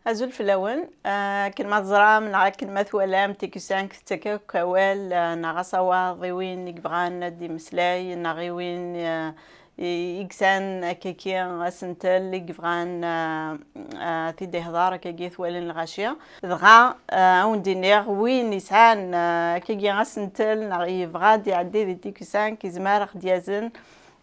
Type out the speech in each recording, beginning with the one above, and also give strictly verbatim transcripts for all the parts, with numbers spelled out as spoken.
Azul fell-awen. Ah, akken ma teẓram neɣ akken ma twalam, T Q cinq tettak akk awal, ah, neɣ asawaḍ i win i yebɣan ad d-imeslay, neɣ i win, ah, i, i yesɛan akkagi asentel i yebɣan, ah, ah, ad t-id-ihḍer akkagi twalin lɣaci. Dɣa, ah, ad wen-d-iniɣ, win yesɛan, ah, akkagi asentel neɣ yebɣa ad iɛeddi di T Q cinq, yezmer ad ɣ-d-yazen,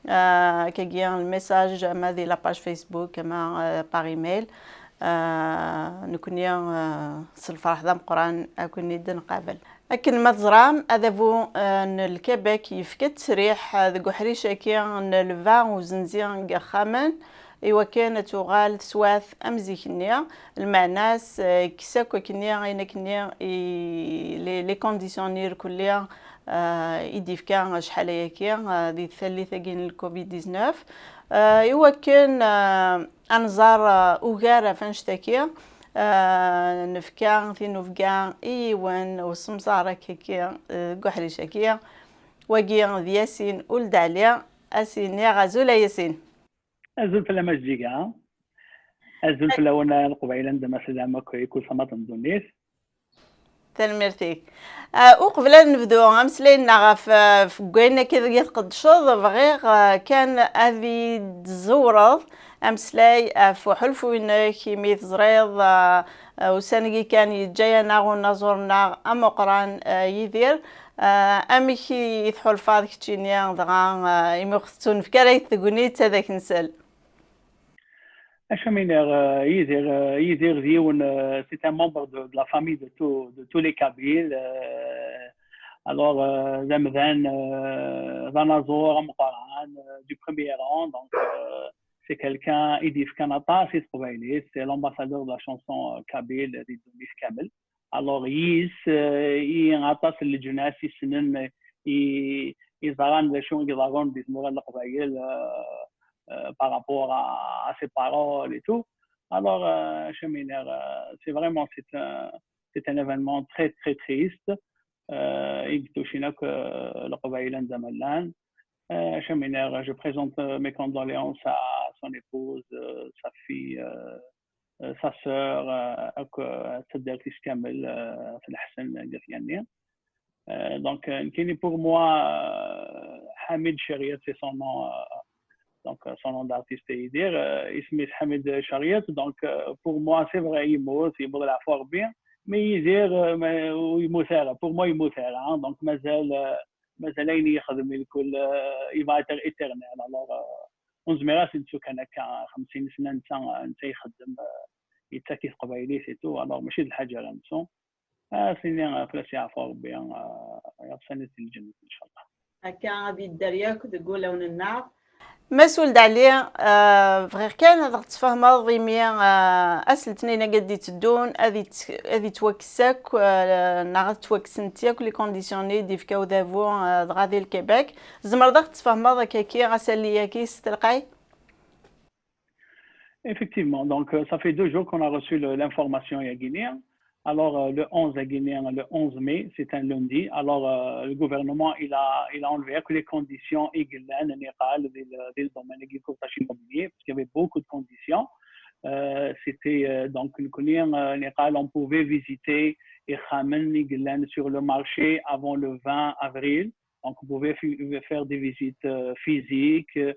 ah, akkagi lmessage ama di la page Facebook ama, ah, par email. Ah, nekkni, ah, s lferḥ d ameqqran ad ken-id-nqabel. Akken ma teẓram, adabu, ah, n Lkebek yefka ttesriḥ, ah, deg uḥric-agi n le vingt uzenzi n yexxamen, i wakken ad tuɣal teswiɛt am zik-nni. Lmeɛna-s, ah, yekkes akk akkenni, ayen akkenni i les, les conditions-nni irkelli, ah, i d-yefka acḥal ayagi, ah, di tallit-agi n le covid dix-neuf. Ah, i wakken, ah, ad nẓer, ah, ugar ɣef annect-agi, ah, nefka tinubga i yiwen usemẓar akkagi, ah, deg uḥric-agi. Wagi d Yasin Uld Ɛli, ad s-iniɣ azul a Yasin. Azul fell-am a Zziga. Azul fell-awen a Leqbayel anda ma tellam akk, i kul tama n ddunit. Tanemmirt-ik. Ah, uqbel ad nebdu ameslay-nneɣ ɣef, ah, ɣef wayen akka i tqeddceḍ, bɣiɣ, ah, kan ad yi-d-tẓewreḍ ameslay ɣef uḥulfu-inek, imi teẓriḍ, ah, ah, ussan-agi kan yeǧǧa-yaneɣ unaẓur-nneɣ ameqqran, ah, Yidir. Ah, amek i, i tḥulfaḍ keččini dɣa, ah, imi ur ɣ-tettunefk ara tegnit ad ak-nsel? Acu am iniɣ, euh, Yidir, euh, Yidir d yiwen, euh, c'est un membre de, de la famille de tous, de tous les Kabyles. Euh, alors, euh, d amdan, euh, d anaẓur ameqqran, euh, du premier rang, donc, euh, c'est quelqu'un i d-yefkan aṭas i teqbaylit, c'est l'ambassadeur de la chanson, euh, kabyle di ddunit kamel. Alors, yis, euh, i aṭas n leǧnas issnen, i, iẓran d acu i iḍerrun di tmura n Leqbayel, euh, euh, par rapport à, à ses paroles et tout. Alors, euh, acu am iniɣ, euh, c'est vraiment, c'est un, c'est un événement très, très triste, euh, i yettucin akk, euh, Leqbayel anda ma llan. Euh, acu am iniɣ, je présente, euh, mes condoléances à son épouse, euh, sa fille, euh, euh, sa sœur, euh, akk, euh, taddart-is kamel, euh, ɣef leḥsen n At Yanni. Euh, donc, euh, nekkini, pour moi, euh, Hamid Chériet, c'est son nom, euh, donc, euh, son nom d'artiste, Yidir, euh, isem-is Hamid Chériet. Donc, euh, pour moi, c'est vrai, yemmut, yewweḍ leɛfu Rebbi, mais Yidir, euh, ma, ur yemmut ara. Pour moi, yemmut ara, hein. Donc, mazal, euh, mazal ayen i yexdem i lkul, euh, il va être éternel. Alors, euh, ur nezmir ara ad t-nettu kan akka, xemsin sna netta, netta ixeddem, euh, yettak i teqbaylit et tout, alors mačči d lḥaǧa ara nettu. Ah, sini, euh, fell-as yeɛfu Rebbi, euh, iɣsan-is di lǧennet, inchallah. Akka ad yedder yakk deg wulawen-nneɣ. Mass Uld Ɛli, euh, bɣiɣ kan ad ɣ-tesfehmeḍ imi, euh, ass letnin-agi ad d-itteddun, ad itt-, ad ittwakkes akk, euh, neɣ ad ttwakksent yakk les conditions-nni i d-yefka udabu, euh, dɣa di Lkebek. Tzemreḍ ad ɣ-tesfehmeḍ akkaki asalli-agi s telqay? Effectivement, donc, euh, ça fait deux jours qu'on a reçu le, l'information à Guinée. Alors, euh, le onze à Guinée, le onze mai, c'est un lundi. Alors, euh, le gouvernement, il a, il a enlevé que les conditions i yellan, niqal, di le, di le domaine agriculture immobilier, parce qu'il y avait beaucoup de conditions. Euh, c'était, euh, donc, nekkni, euh, niqal, on pouvait visiter ixxamen i yellan sur le marché avant le vingt avril. Donc, vous pouvez fi-, faire des visites, euh, physiques, euh,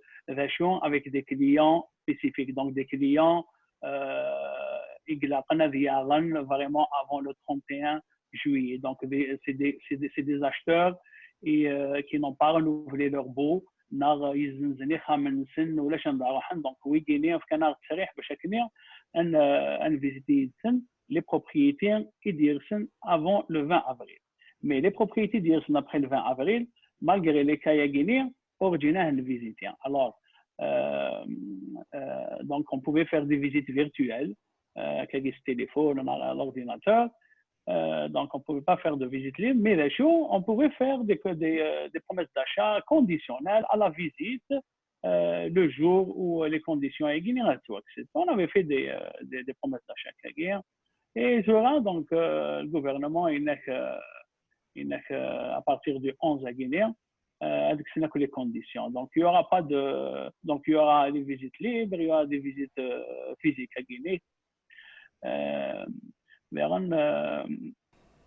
avec des clients spécifiques. Donc, des clients, euh, i ilaqen ad yaɣen vraiment avant le trente et un juillet. Donc, des, c'est des, c'est des, c'est des acheteurs et, euh, qui n'ont pas renouvelé leur baux, neɣ yezzenzen ixxamen-nsen, ulac anda ruḥen. Donc, wigini, fkan-aɣ ttesriḥ bac akken ad n-, euh, ad nvisiti yid-sen les propriétés i d-yersen avant le vingt avril. Mais les propriétés d-yersen après le vingt avril, malgré les cas-agi-ni, ur ǧǧin ad nvisiti. Alors, euh, euh, donc, on pouvait faire des visites virtuelles, euh, avec le téléphone, à l'ordinateur. Euh, donc, on pouvait pas faire de visite libre, mais les jours, on pouvait faire des, des, euh, des promesses d'achat conditionnelles à la visite, euh, le jour où, euh, les conditions à Guinée. On avait fait des, euh, des, des promesses d'achat. Et cela, donc, euh, le gouvernement, il n'a que, il n'a que, à partir du onze à Guinée, euh, avec, c'est là que les conditions. Donc, il y aura pas de, donc, il y aura des visites libres, il y aura des visites, euh, physiques à Guinée. Euh, daɣen, euh,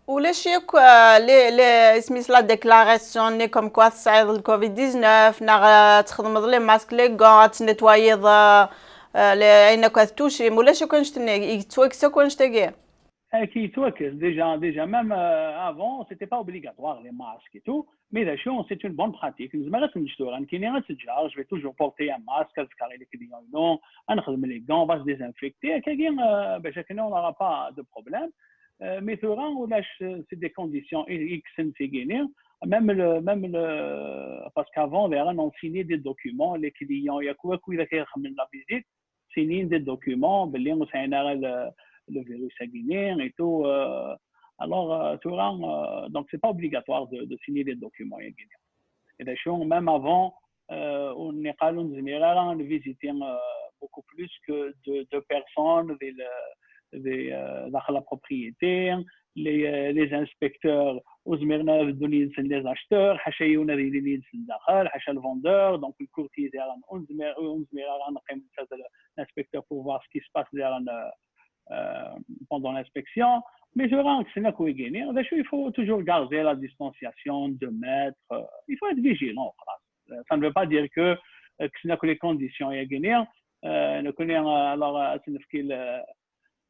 Ulac yakk euh, les, les, isem-is la déclaration-nni comme quoi tesɛiḍ le covid dix-neuf neɣ euh, txedmeḍ les masques, les gants, ad tnetwayiḍ euh, euh, les- ayen akk ad ttucim, ulac yakk annect-nni, yettwakkes akk annect-agi. Qui toque déjà, déjà même euh, avant, c'était pas obligatoire les masques et tout, mais d'ailleurs c'est une bonne pratique. Nous avons une histoire, qui n'est pas, je vais toujours porter un masque, à les clients, non, on a les gants, on va se désinfecter, on n'aura pas de problème. Euh, mais tu auras, c'est des conditions X, même le, même le, parce qu'avant, on signait des documents, les clients, il y a quoi, quoi, il y a la visite, signer des documents, ben, on a le, le virus à Guinée et tout. Euh, alors, euh, tu auras, euh, donc, c'est pas obligatoire de, de signer des documents à Guinée. Et d'ailleurs, même avant, euh, on est allé visiter euh, beaucoup plus que deux, deux personnes, des, des, euh, dans la propriété, les, euh, les inspecteurs, ur zmiren ad ddun yid-sen les acheteurs, ḥaca yiwen ad ilin yid-sen daxel, ḥaca le vendeur, donc le courtier, ur zmir, ur zmir ara ad neqqim l'inspecteur pour voir ce qui se passe euh, euh, pendant l'inspection. Mais je rentre, c'est là qu'il faut toujours garder la distanciation de mètres. Euh, il faut être vigilant. Voilà. Ça ne veut pas dire que, euh, que c'est là que les conditions à Guinée. Euh, nous connaissons alors euh,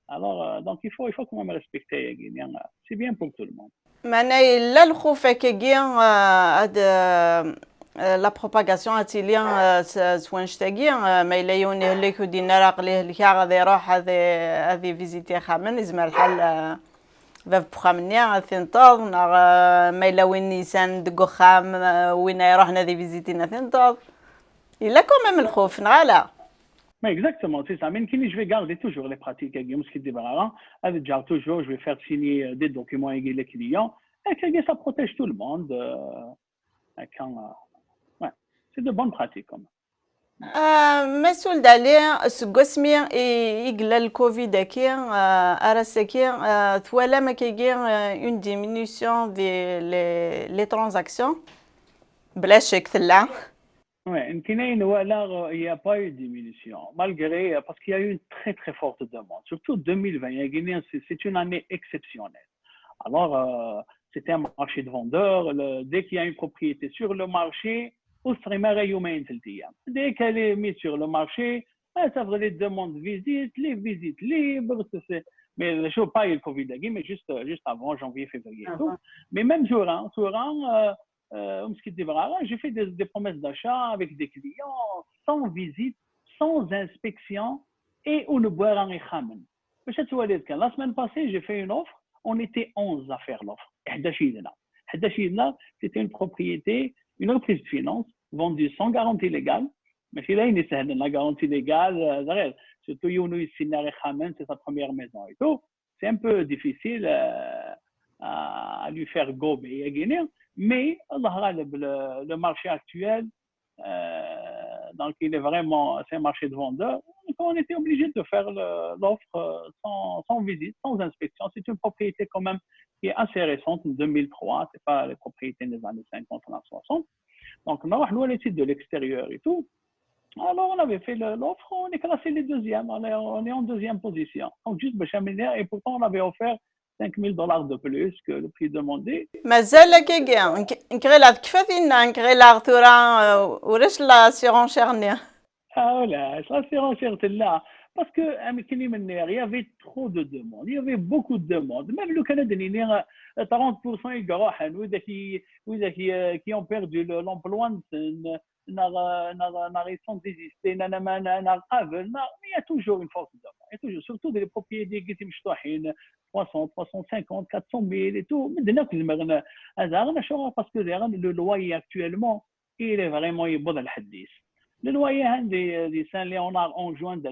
alors, euh, donc il faut, il faut quand même respecter Guinée. C'est bien pour tout le monde. Meɛna yella lxuf akkagi euh, ad euh, la propagation ad tili euh, s s wanect-agi, euh, ma yella yiwen ihellik ur d-yenni ara aql-i helkeɣ, ad iruḥ ad i- ad iviziti axxam-nni, yezmer lḥal euh, bab n uxxam-nni ad t-inṭeḍ, neɣ euh, ma yella win yesɛan deg uxxam euh, win iruḥen ad ivizitin ad t-inṭeḍ. Yella quand même lxuf, neɣ ala? Mais exactement, c'est ça. Mais je vais garder toujours les pratiques avec Mouski Debrara. Avec Jar toujours, je vais faire signer euh, des documents avec les clients. Et ça protège tout le monde. Euh, quand, euh, ouais. C'est de bonnes pratiques. Comme. Euh, Masoul Dali, seg wasmi i yella le covid-agi, euh, ar ass-agi, euh, twalam akkagi euh, une diminution des les, les transactions? Bla chèque, là. Ouais, il n'y a pas eu de diminution, malgré, parce qu'il y a eu une très très forte demande. Surtout deux mille vingt, c'est une année exceptionnelle. Alors, euh, c'était un marché de vendeurs. Le, dès qu'il y a une propriété sur le marché, au streamer, il y a dès qu'elle est mise sur le marché, ça veut les demandes de visite, les visites libres, mais je ne veux pas le covid, mais juste, juste avant janvier, février. Tout. Mais même durant, durant euh, euh, j'ai fait des, des promesses d'achat avec des clients sans visite, sans inspection et on ne boira rien. La semaine passée, j'ai fait une offre, on était onze à faire l'offre. C'était une propriété, une reprise de finances vendue sans garantie légale. Mais c'est là, il y a la garantie légale, euh, surtout, c'est sa première maison et tout. C'est un peu difficile euh, à lui faire gober, mais Allah le, le marché actuel, euh, donc il est vraiment, c'est un marché de vendeurs. Donc on était obligé de faire l'offre euh, sans, sans visite, sans inspection. C'est une propriété quand même qui est assez récente, en deux mille trois, c'est pas les propriétés des années cinquante ou soixante. Donc on a une étude de l'extérieur et tout. Alors on avait fait l'offre, on est classé les deuxièmes, on est, on est en deuxième position. Donc juste Bachamilière, et pourtant on avait offert cinq mille dollars de plus que le prix demandé. Mazal akkagi, nekk ɣileɣ tekfa tinna, nekk ɣileɣ tura ulac la surenchère-nni. Ah, ulac la surenchère tella. Parce que, il y avait trop de demandes, il y avait beaucoup de demandes. Même le Canadien, trente pour cent ils gagnent, qui ont perdu l'emploi, ils sont désistés, il y a toujours une force de demande. Il y a toujours, surtout des propriétés qui sont trois cents, trois cent cinquante, quatre cent mille et tout. Mais de là que parce que le loyer actuellement, il est vraiment il est le loyer de Saint-Léonard en juin de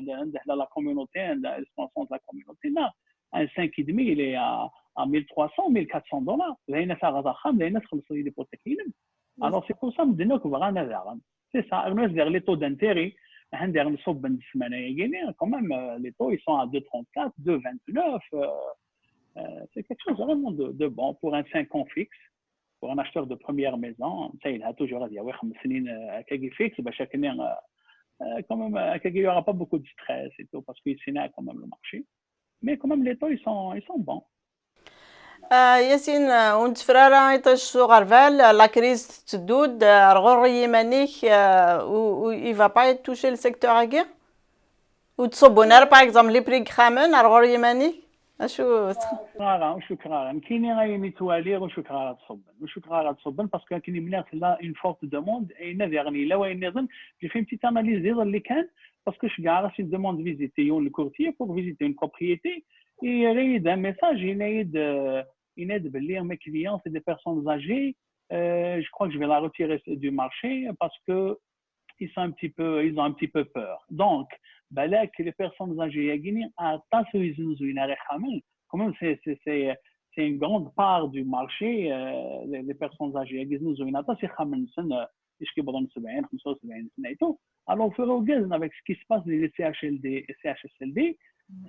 la communauté, de la communauté. Là, un cinq et demi, il est à, à mille trois cents, mille quatre cents dollars. Alors c'est pour ça que c'est ça, vers les taux d'intérêt, quand même, les taux ils sont à deux trente-quatre, deux vingt-neuf. Euh, c'est quelque chose vraiment de, de bon pour un cinq ans fixe, pour un acheteur de première maison. Ça, il a toujours dit, oui, fixe, bah, chaque année, euh, quand même, il n'y aura pas beaucoup de stress et tout, parce qu'il connaît quand même le marché. Mais quand même, les taux, ils sont, ils sont bons. Yasin, ur netteffer ara iṭij s uɣerbal, la crise tetteddu-d, ar ɣur yiman-ik, il va pas être touché le secteur-agi? Ur ttṣubbun ara, par exemple, les prix n yexxamen ar ɣur yiman-ik? Acu? Ur cukkeɣ ara, ur cukkeɣ ara. Nekkini ayen i ttwaliɣ, ur cukkeɣ ara ad ṣubben. Ur cukkeɣ ara ad ṣubben, parce que akken i m-nniɣ, tella une forte demande, ayen ad iɣen yella wayen nniḍen. J'ai fait une petite analyse iḍelli kan, parce que ceggɛeɣ-as une demande de visite i yiwen le courtier pour visiter une propriété, et il y a un message, il y a de, il y a de belli, mes clients, c'est des personnes âgées, euh, je crois que je vais la retirer du marché parce que ils sont un petit peu, ils ont un petit peu peur. Donc, balak, les personnes âgées, il y a aṭas ur yeznuzuyen ara ixxamen. Quand même, c'est, c'est, c'est, c'est une grande part du marché, euh, les, les personnes âgées, il y a aṭas ixxamen, c'est, euh, est-ce que bon, c'est bien, comme ça, c'est bien, c'est tout. Alors, il faut regarder avec ce qui se passe dans les C H L D et C H S L D,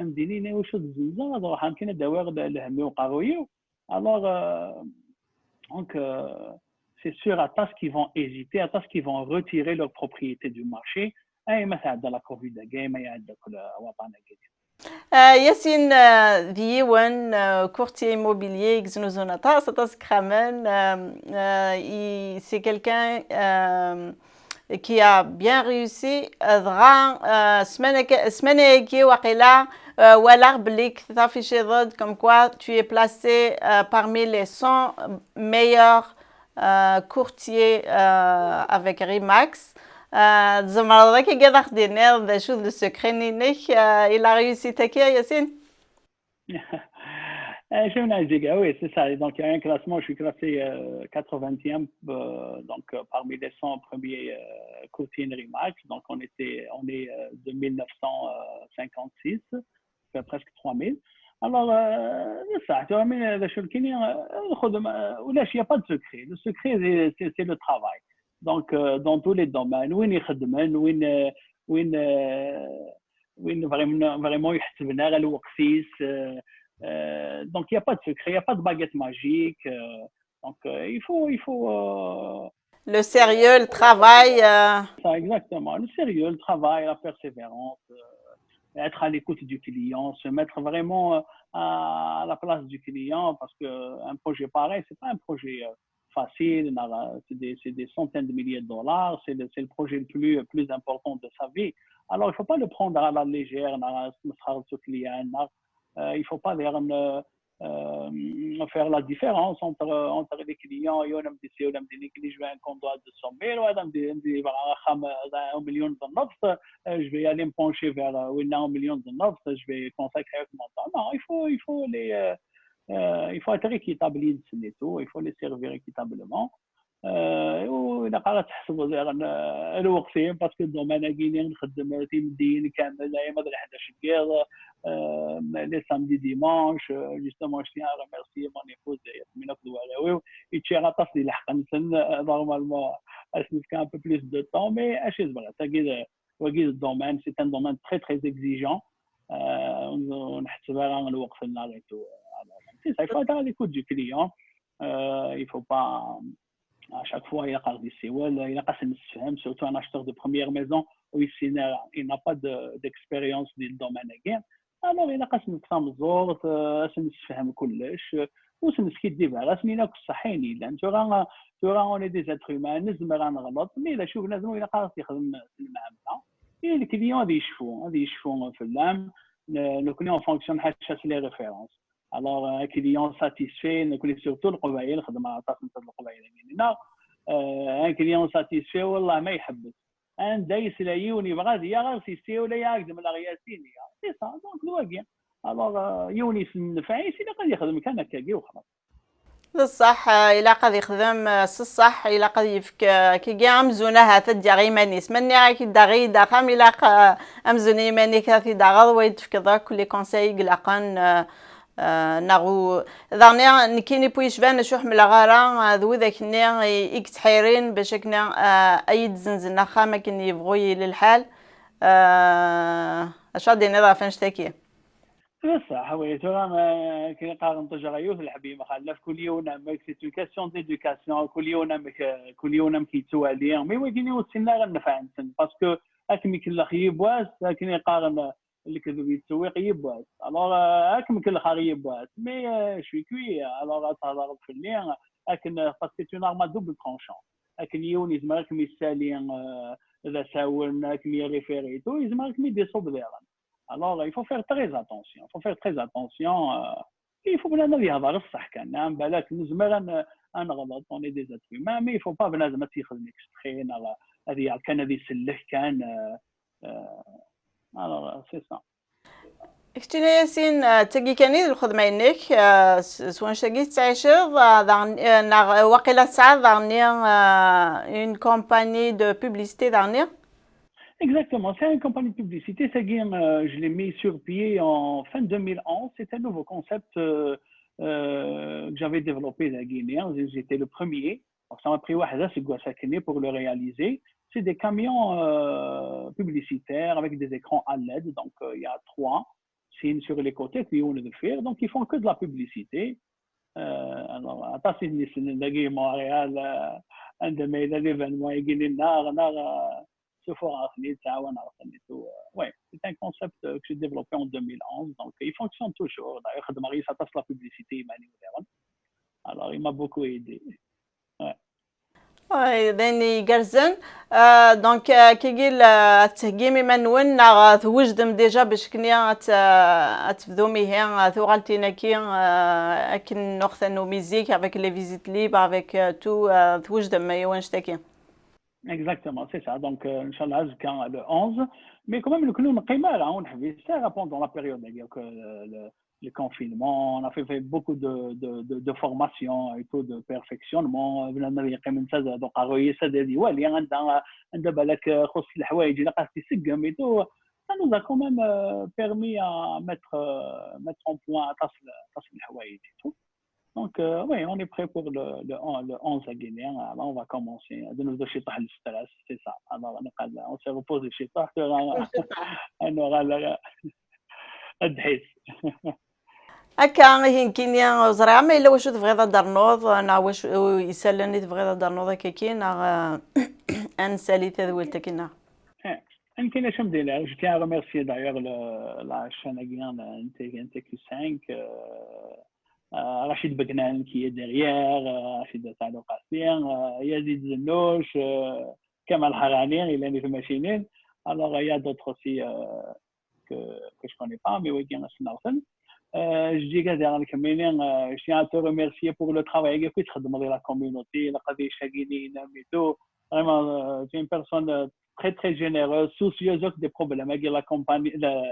on dit, il y a des choses, alors, on peut d'avoir le, le, le, alors, euh, donc, euh, c'est sûr, aṭas qui vont hésiter, aṭas qui vont retirer leur propriété du marché. Ay ma tɛedda la covid-agi, ay ma iɛedda akk lwaṭan-agi. Euh, Yasin, euh, d yiwen, euh, courtier immobilier i yeznuzun aṭas, aṭas n yixxamen. Euh, euh, il- c'est quelqu'un, euh, qui a bien réussi. Euh, dɣa, euh, ssmana-, ssmana-agi waqila, euh, walaɣ belli tafficiḍ-d comme quoi tu es placé, euh, parmi les cent meilleurs, euh, courtiers, euh, avec Remax. Euh, tzemreḍ akka ad aɣ-d-tiniḍ d acu d le secret-inek, euh, i la réussite-agi, a Yasin? Euh, je suis un Azig, ah oui, c'est ça. Donc, il y a un classement, je suis classé, euh, quatre-vingtième, euh, donc, euh, parmi les cent premiers, euh, courtiers Remax. Donc, on était, on est, euh, deux mille neuf cent cinquante-six, fait presque trois mille. Alors, euh, c'est ça, tu vois, mais, euh, je suis le Kenyan, euh, il n'y a pas de secret. Le secret, c'est, c'est, c'est le travail. Donc, euh, dans tous les domaines, وين يخدمن, وين, euh, وين, euh, وين vraiment, vraiment يحسبن على الوقت, euh, euh, donc, il n'y a pas de secret, il n'y a pas de baguette magique. Euh, donc, euh, il faut, il faut euh, Le sérieux, le travail. Euh, ça, exactement. Le sérieux, le travail, la persévérance, euh, être à l'écoute du client, se mettre vraiment, euh, à, à la place du client, parce que un projet pareil, c'est pas un projet, euh, facile, c'est des, c'est des centaines de milliers de dollars, c'est le, c'est le projet le plus, plus important de sa vie. Alors, il faut pas le prendre à la légère, euh, il faut pas dire, euh, euh, faire la différence entre, entre les clients. يقول لك: "Je veux un condo à deux cent mille, وهذا يقول لك: "Je veux un million de نص", euh, je vais aller me pencher vers, euh, وين un million de نص, je vais consacrer mon temps. Non, il faut, il faut les, euh, euh, il faut être équitable, et tout, il faut les servir équitablement. Euh, وإلا قررت تحسبوا زي غن-، الوقتين، parce que le domaine أكيني نخدم تيمدين كامل، أي ما دري حدا شقيض، euh, les samedis, dimanches, euh, justement, je tiens à remercier mon épouse, من أكد وراوي، يتشير أطاس دي لحق نسن، euh, normalement, أسنس كان un peu plus de temps, mais أشي زبرة، تاكيد، وكيد le domaine, c'est un domaine très, très exigeant. Euh, ونحسب على الوقت النهار et tout. Alors, c'est ça, il faut être à l'écoute du client. Euh, il faut pas, à chaque fois, il y a des, il y a des, surtout un acheteur de première maison, où ici, il n'a pas de, d'expérience dans le domaine. Alors, il a قسم تمزورت, أسنسفهم كلش, وسنسكي ديفاغاس, mais là, صح, يعني, لأن ترى, ترى, on est des êtres humains, نزمر نغلط, mais là, شوف, لازم إلا قاس يخدم المعاملة. Et le client, هذا يشفو, هذا يشفو في اللام, le client fonctionne حتى les références. Alors, un client satisfait, نكون surtout القبايل, خدمة عطاس نتا القبايل, يعني, هنا, euh, un client satisfait, والله ما يحبس. عند يسلا يوني بغا ديا غير سيسي ولا يعقد من الغياسينية. C'est ça, donc, le واقع. Alors, euh, يوني سنفعي, سيدي قد يخدم كان هكاكي وخلاص. بصح، آه، إلا قد يخدم، آه، صح، إلا قد يفك، آه، كي جا أمزونة هاتا ديال غيمانيس. مني راكي دا غي داخل، إلا ق-، آه، أمزون يمانيك هاثي داغض ويتفكض كل كونساي يقلقن، آه، آه، ناغو. ضاني نكيني بويش بان شو حمل غارة، آه، ذو ذاك ني يكتحيرين باش كنا، آه، أيد زنزن أخا ما كن يبغوي للحال. آه، أشاد ديني ضعفان شتاكي. بصح، oui, tura, ma كي قاغن تجرى يوث الحبيب خلاف كل يوم نعمك, c'est une question d'éducation, كل يوم نعمك, كل يوم نعمك يتوالي, mais ويجيني وتسنى غير نفع نسن, parce que أكمي كلا خيب واس, أكني قاغن lekdeb yettewwiq yiwwas. Alors, euh, ad kem-kellxeɣ yiwwas, mais, euh, je suis cuit. Alors, ad thedreḍ fell-i, akken, parce que c'est une arme à double tranchant. Akken yiwen yezmer ad kem-yessali, euh, d asawen, ad kem-yerrifiri et tout, yezmer ad kem-id-iṣubb diɣen. Alors, il faut faire très attention. Il faut faire très attention. Euh, il faut bnadem ad yehder ṣṣeḥ kan. Hein, balak nezmer ad n-, ad neɣleḍ, on est des êtres humains, mais il faut pas bnadem ad t-yexdem exprès, neɣ ad yaɣ kan, ad isellek kan. Euh, euh, alors, c'est ça. Keččini a Yasin, euh, d tagi kan i d lxedma-inek, euh, s s wanect-agi tettɛiceḍ, euh, daɣen, euh, neɣ, euh, waqila tesɛiḍ daɣen, euh, une compagnie de publicité daɣen? Exactement, c'est une compagnie de publicité. Tagi, euh, je l'ai mis sur pied en fin deux mille onze. C'est un nouveau concept, euh, euh, que j'avais développé dagi. J'étais le premier. Donc, ça m'a pris waḥed aseggas akken pour le réaliser. C'est des camions, euh, publicitaires avec des écrans à led. Donc, euh, il y a trois, sin sur les côtés, puis on est de fer. Donc, ils font que de la publicité. Euh, alors, aṭas i ten-yessnen dagi Montréal, euh, anda ma yella l'événement-agi-nni, neɣ, neɣ, euh, ssufuɣeɣ-ten-id, ttɛawaneɣ-ten et tout. Euh, ouais, c'est un concept, euh, que j'ai développé en deux mille onze, donc il fonctionne toujours. D'ailleurs, xedmeɣ yis aṭas la publicité iman-iw diɣen. Alors, il m'a beaucoup aidé. Ouais. Ouais, d ayen igerrzen. Euh, donc, euh, kigi la tettheggim iman-nwen, neɣ, euh, twejdem déjà bac akken ad t-, euh, ad tebdum ihi, euh, tuɣaltin-agi, euh, akken nuɣ tannumi zik, avec les visites libres, avec, euh, tout, euh, twejdem i wanect-agi? Exactement, c'est ça. Donc, euh, Inch'Allah, jusqu'à le onze. Mais quand même, le clown, on a pendant la période, c'est-à-dire que le, le, le confinement, on a fait, fait beaucoup de, de, de, de formations et tout, de perfectionnement. بنادم يقيم من هذا، donc, à réussir des, ouais, il y a un, un, un, بالك خص الحوايج، إلا قاس يسقم et tout. Ça nous a quand même, euh, permis à mettre, euh, mettre en point à tas, tas الحوايج et tout. Donc, euh, oui, on est prêt pour le, le, le onze à Guinée. Là, on va commencer. De nous acheter le stress, c'est ça. Alors, on s'est reposé chez toi. On aura le, le, le Akka, ihi nekkini ur ẓriɣ ma yella wacu tebɣiḍ ad d-ternuḍ, neɣ wacu isallen i tebɣiḍ ad d-ternuḍ akka-kin, neɣ, euh, ad nsali tadwilt-agi, neɣ? Eh, nekkini, je tiens à remercier d'ailleurs le, la chaîne-agi, N T Q cinq, euh, euh, Rachid Begnan qui est derrière, euh, Rachid Saadou Qassi, euh, Yazid Zennouch, euh, Kamal Harani, il est une machine. Alors, il y a d'autres aussi, euh, que, que je connais pas, mais oui, bien sûr. Euh, je dis que dans le cabinet, euh, je tiens à te remercier pour le travail que tu fais dans la communauté, la communauté et tout. Vraiment, euh, tu es une personne, euh, très, très généreuse, soucieuse des problèmes avec la compagnie, la,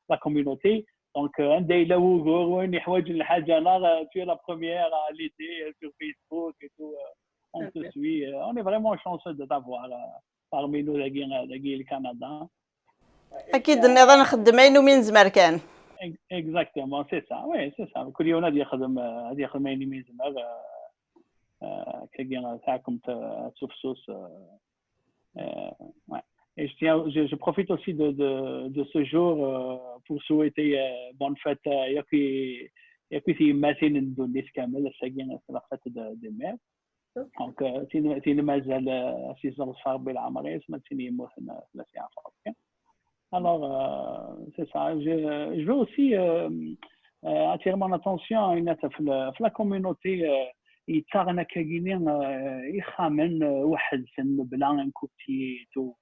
la communauté. Donc, euh, anda yella wugur, win yeḥwaǧen lḥaǧa, neɣ, euh, tu es la première à l'aider, euh, sur Facebook et tout. Euh, on te suit. Euh, on est vraiment chanceux de t'avoir, euh, parmi nous, dagi, euh, dagi, le Canada. Ad k-id-nniḍ ad nxeddem ayen umi nezmer kan. Exactement, c'est ça. Oui, c'est ça. Kul yiwen ad yexdem, euh, ad yexdem ayen umi yezmer, euh, euh, kagi, euh, taɛkemt, euh, ad tufsus, euh, euh, ouais. Et je tiens, je, je profite aussi de, de, de ce jour, euh, pour souhaiter, euh, bonne fête, euh, yakk i, yakk i tyemmatin n ddunit kamel, ass-agi, c'est la fête de, des mères. Donc, euh, tin, tin mazal, euh, si ẓẓerẓ Rebbi leɛmer-is, ma d tin yemmuten, euh, fell-as yeɛfu Rebbi. Alors, euh, c'est ça. Je, je veux aussi, euh, euh, attirer mon attention à une, la, la communauté, euh, yettaɣen akkagini, euh, ixxamen, euh, weḥd-sen, mebla un courtier et tout.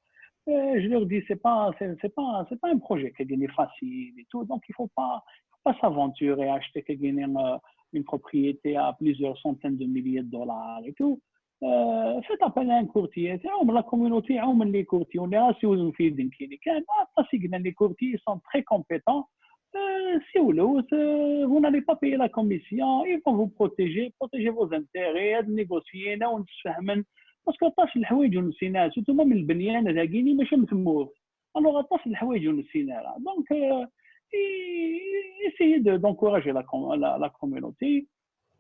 Euh, je leur dis, c'est pas, c'est, c'est pas, c'est pas un projet qui est facile et tout. Donc, il faut pas, faut pas s'aventurer à acheter, euh, une propriété à plusieurs centaines de milliers de dollars et tout. Euh, faites appel à un courtier. C'est, oh, la communauté, oh, les courtiers, on est assis aux filles d'une clinique. Ah, parce que les courtiers sont très compétents. Euh, si vous voulez, euh, vous n'allez pas payer la commission, ils vont vous protéger, protéger vos intérêts, négocier, là, on se fait, parce que aṭas n leḥwayeǧ ur nessin ara, surtout même البنيان هذاكيني ماشي م tmurt. Alors, aṭas n leḥwayeǧ ur nessin ara. Donc, euh, et, essayez de, d'encourager la, com-, la, la communauté.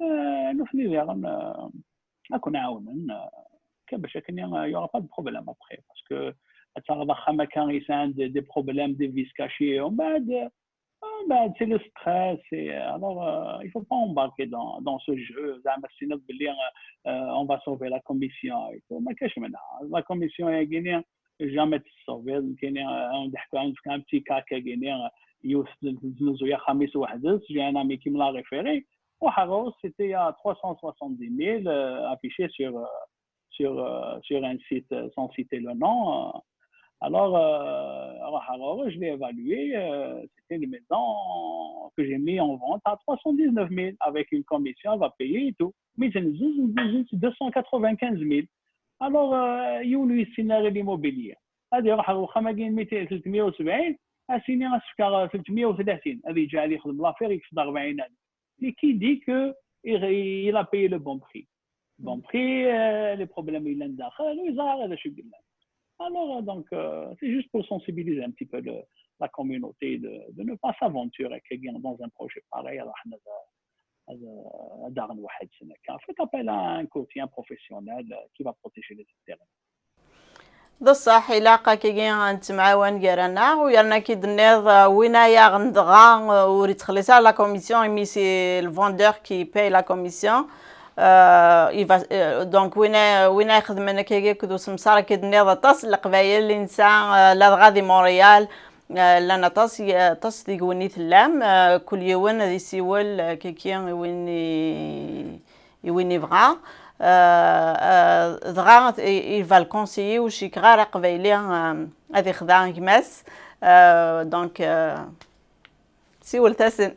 Euh, nutni diɣen, euh, ad ken-ɛawnen, euh, kan bac akken, euh, il y aura pas de problème après, parce que ad taɣeḍ axxam akka yesɛan des, des problèmes, des vices cachés, ومن بعد, euh, ومن بعد, c'est le stress, et, euh, alors, euh, il faut pas embarquer dans, dans ce jeu, زعما تسينيض بلي, euh, euh, on va sauver la commission et tout, ما كاش منها. La commission, euh, jamais تسوفي، كاين، آه، نضحكوا على un petit cas كاين، آه، yiwet teznuzu axxam-is weḥd-s, j'ai un ami qui me l'a référé. Ruḥeɣ ɣur-s, c'était à trois cent soixante-dix mille, euh, affiché sur, euh, sur, euh, sur un site, euh, sans citer le nom. Euh. Alors, euh, ruḥeɣ ɣur-s, je l'ai évalué, euh, c'était une maison que j'ai mis en vente à trois cent dix-neuf mille avec une commission, elle va payer et tout. Mais c'est deux cent quatre-vingt-quinze mille. Alors, euh, yiwen ur yessin ara l'immobilier. Ad iruḥ ɣer uxxam-agi n tlatemya u sebɛin, ad s-yini ad s-fkeɣ tlatemya u tlatin, ad yeǧǧeɛ ad yexdem l'affaire, yekkes-d rebɛin alef. Mais qui dit que il, il a payé le bon prix? Bon prix, euh, les problèmes yellan daxel, ur yeẓri ara d acu yellan. Alors, euh, donc, euh, c'est juste pour sensibiliser un petit peu le, la communauté de, de ne pas s'aventurer dans un projet pareil. Alors, ad, ad, ad aɣen waḥed-sen akka. Faites appel à un courtier, un professionnel, euh, qui va protéger les intérêts. D ṣṣeḥ, ilaq akkagi ad nettemɛawan gar-aneɣ, u yerna akka i d-tenniḍ, uh, win ay yaɣen dɣa, uh, ur yettxelliṣ ara la commission, imi c'est le vendeur qui paye la commission. Uh, il va, uh, donc win ay, win ay ixedmen akkagi akked usemsar, akka i d-tenniḍ, aṭas n Leqbayel i nesɛa, uh, ladɣa di Montréal, uh, llan aṭas, aṭas deg-wen i tellam, uh, kul yiwen ad isiwel, uh, akkagi i win i i win yebɣa. Euh, euh, dɣa il va le conseiller, ur cikkeɣ ara aqbayli, euh, ad ixdeɛ gma-s. Euh, donc, euh, siwlet-asen.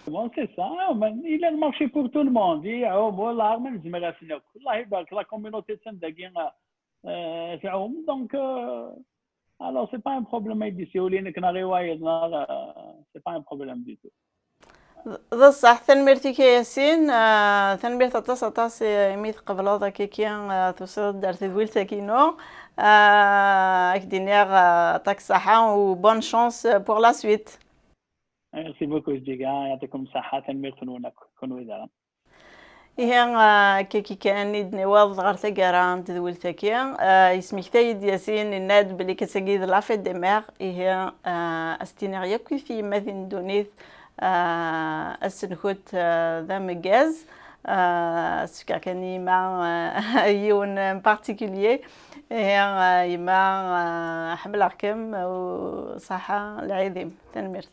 Bon, c'est ça. Ah, mais il y a le marché pour tout le monde. Iɛum, wallah, ma nezmer ad s-nefk. Allah ibarak, la communauté-nsen dagi, euh, tɛum. Donc, euh, alors, c'est pas un problème ici. Ur nekk neɣ i wayeḍ, neɣ, euh, c'est pas un problème du tout. D ṣṣeḥ, tanemmirt-ik a Yasin, euh, tanemmirt aṭas aṭas, euh, imi tqebleḍ akkaki, euh, tusiḍ-d ar tedwilt-agi-inu. Euh, ad k-d-iniɣ, euh, ṭak ṣṣeḥḥa u bonne chance pour la suite. Merci beaucoup, Zdiga. Yɛṭikum ṣṣeḥḥa, tanemmirt-nwen akk, kunwi daɣen. Ihi, euh, akkaki kan i d-niweḍ ɣer taggara n tedwilt-agi, euh, yesmektay-d Yasin, yenna-d belli ass-agi d la fête des mères, ihi, euh, ad s-tiniɣ yakk i tyemmatin n ddunit, euh, ass-nkent, euh, d ameggaz, euh, ad s-fkeɣ kan i yemma, euh, yiwen en particulier, ihi, euh, yemma, euh, ḥemmleɣ-kem, u ṣaḥa lɛid-im, tanemmirt.